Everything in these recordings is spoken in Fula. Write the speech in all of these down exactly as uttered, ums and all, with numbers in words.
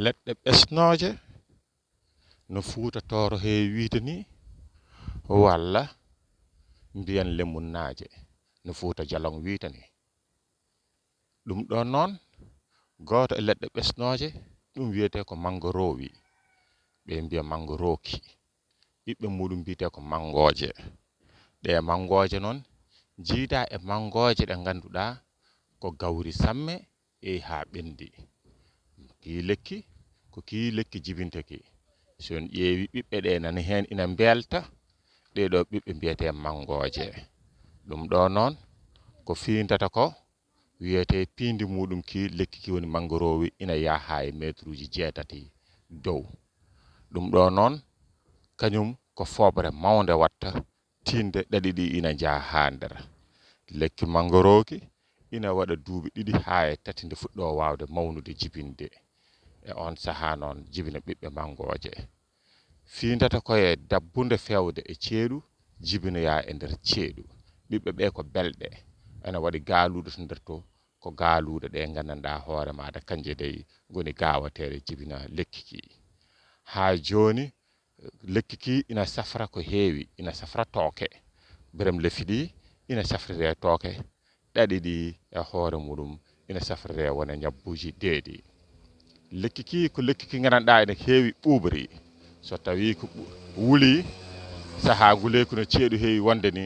Leɗɗe ɓesnooje no Fuuta Tooro heewi wiyde ni, walla mbiyen lemunnaaje no Fuuta Jalon wiyta ni. Ɗum ɗoon noon, gooto e leɗɗe ɓesnooje, ɗum wiyetee ko manngo roowi, ɓe mbiya manngo rooki. Ɓiɓɓe muuɗum mbiyetee ko manngooje. Ɗee manngooje noon, njiidaa e manngooje ɗe ngannduɗaa ko gawri samme, eyi haa ɓenndi. Kii lekki, ko kii lekki jibinta ki. So on ƴeewi ɓiɓɓe ɗe nani heen ina mbelta, ɗee ɗoo ɓiɓɓe mbiyetee manngooje. Ɗum ɗoo noon, ko fiindata ko, wiyetee piindi muuɗum kii lekki kii woni manngo roowi, ina yaha haa e meetruuji jeetati dow. Ɗum ɗoo noon, kañum ko fooɓre mawnde watta, tiinde ɗaɗi ɗi ina njaha haa nder. Lekki manngo rooki ina waɗa duuɓi ɗiɗi haa e tati nde fuɗɗoo waawde mawnude jibinde. E oon sahaa noon jibina ɓiɓɓe manngooje. Fiindata ko e dabbunde feewde e ceeɗu, jibinoyaa e nder ceeɗu. Ɓiɓɓe ɓee ko belɗe. Ene waɗi gaaluuɗe to nder to, ko gaaluuɗe ɗe nganndanɗaa hoore maaɗa, kanje dey ngoni gaawateeɗe jibina lekki kii. Haa jooni, lekki kii ina safra ko heewi, ina safra tooke. Berem lefi ɗi ina safriree tooke, ɗaɗi ɗi e hoore muɗum ina safriree wona ñabbuuji deedi. Lekki kii ko lekki ki nganndanɗaa ene heewi ɓuuɓri. So tawii ko ɓu-, wuli, sahaa nguleyku no ceeɗu heewi wonde ni,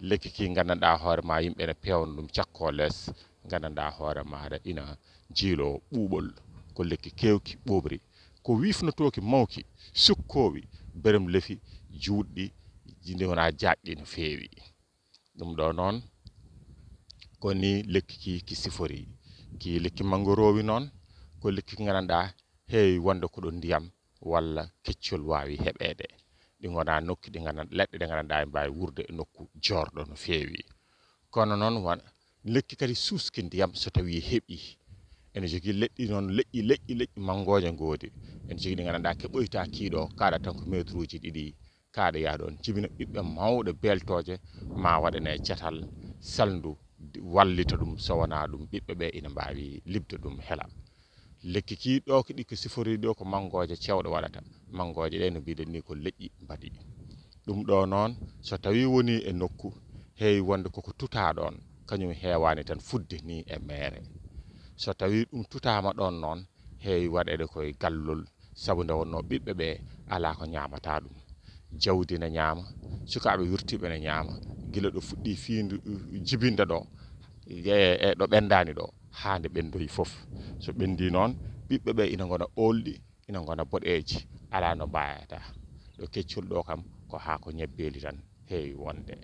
lekki kii nganndanɗaa hoore ma yimɓe ene peewna ɗum cakkoo les, nganndanɗaa hoore maaɗa ina jiiloo ɓuuɓol. Ko lekki keewki ɓuuɓri. Ko wiifnotooki mawki, sukkoowi, berem lefi, juutɗi, ndi wonaa jaaƴɗi no feewi. Ɗum ɗoo noon, ko nii lekki kii ki sifori. Kii lekki manngo roowi noon, ko lekki ki nganndanɗaa heewi wonde ko ɗo ndiyam walla keccol waawi heɓeede. Ɗi ngonaa nokki ɗi nganndan-, leɗɗe ɗe nganndanɗaa e mbaawi wuurde e nokku joorɗo no feewi. Kono noon, won lekki kadi suuski ndiyam so tawii heɓii. Ene jogii leƴƴi noon, leƴƴi, leƴƴi, leƴƴi manngooje ngoodi. Ene jogii ɗi nganndanɗaa keɓoytaa kii ɗoo, kaaɗa tan ko meetruuji ɗiɗi, kaaɗa yaa ɗoon. Jibina ɓiɓɓe mawɗe beeltooje, ma waɗane catal salndu, wallita ɗum, so wonaa ɗum, ɓiɓɓe ɓe ina mbaawi liɓde ɗum hela. Lekki kii ɗoo ko ɗi ko siforii ɗoo ko manngooje cewɗe waɗata. Manngooje ɗe no mbiɗen ni ko leƴƴi mbaɗi. Ɗum ɗoo noon, so tawii wonii e nokku, heewi wonde koko tutaa ɗoon, kañum heewaani tan fuɗde ni e meere. So tawii ɗum tutaama ɗoon noon, heewi waɗeede koye gallol, sabu nde wonnoo ɓiɓɓe ɓe alaa ko ñaamata ɗum. Jawdi ne ñaama, sukaaɓe wirtiiɓe ne ñaama, gila ɗo fuɗɗii fiindu jibinde ɗo, e, e ɗo ɓenndaani ɗo, haa nde ɓenndoyi fof. So ɓenndii noon, ɓiɓɓe ɓe ina ngona oolɗi, ina ngona boɗeeji, alaa no mbaayata. Ɗo keccol ɗo kam, ko haako ñebbeeli tan heewi wonde.